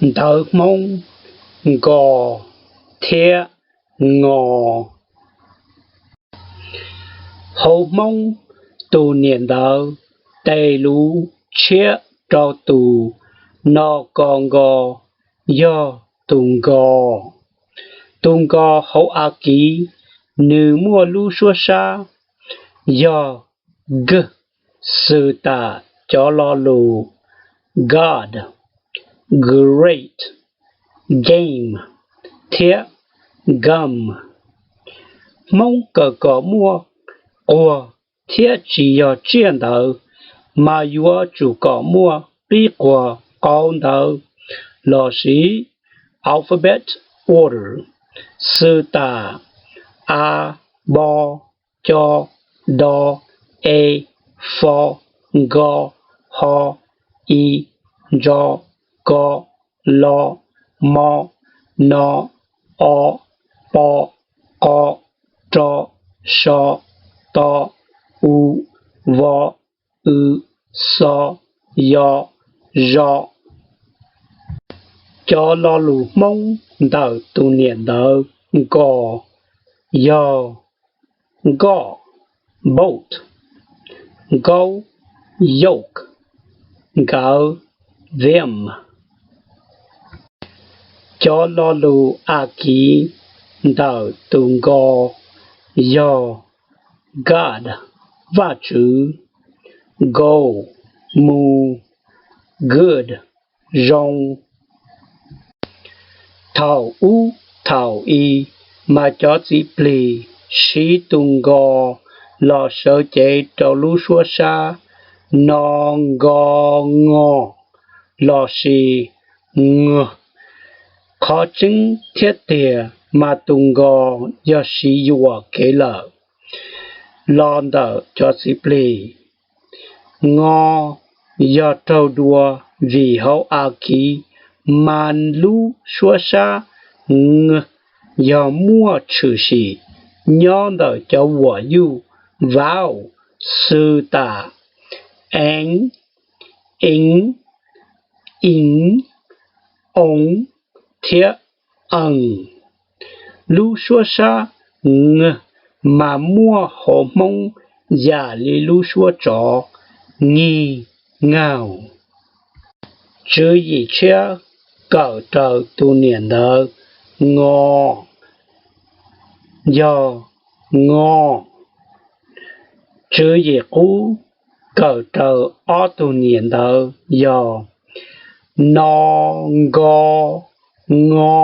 Ntawv Hmoob: nko thiab ngo. Hauv Hmoob, tus niam ntawv tes luv tshiab rau tus no ko nko yog tus nko. Tus nko hauv a kiv nws muaj lub suab sab yog g, xws tas cov lo lus god, great, game, thiab gum. Hmoob kawm kom muaj quag thiab tsis yog tsiaj ntawv, mas yuav tsum kom muaj qib quag qauv ntawv lossis alphabet order, xws tas a, bo, co, do, e, fo, nko, ho, i, ntso, ko, lo, mo, no, o, po, qo, ro, so, to, u, vo, w, xo, yo, zo. Cov lo lus Hmoob ntawm tus niam ntawv nko yog: nkoj, boat, nkaub, yoke, nkawd, them. Cov lo lus a kiv ntawm tus nko yog: god, Vajtswv, go, mus, good, zoo. Thaum ub thaum i, mas cov txiv plig siv tus nko los sawv cev rau lub suab sab no nko ngo lossis ng. Qhov tseeb thiab tiag mas tus nko yog siv yuam kev lawm los ntawm cov txiv plig. Ngo yog raug dua vim hauv a kiv mas lub suab sab ng yog muaj tshwm sim nyob ntawm cov vuam yuj vowel xws tas eev, eev, eev, oov thiab eem. Lub suab sab ng mas muaj hauv Hmoob yam li lub suab tsov, ngig, ngaug. Tswv yim tshiab kawm raws tus niam ntawv ngo yog: ngo. Tswv yim qub kawm raws ob tug niam ntawv yog: no, nko, ngo.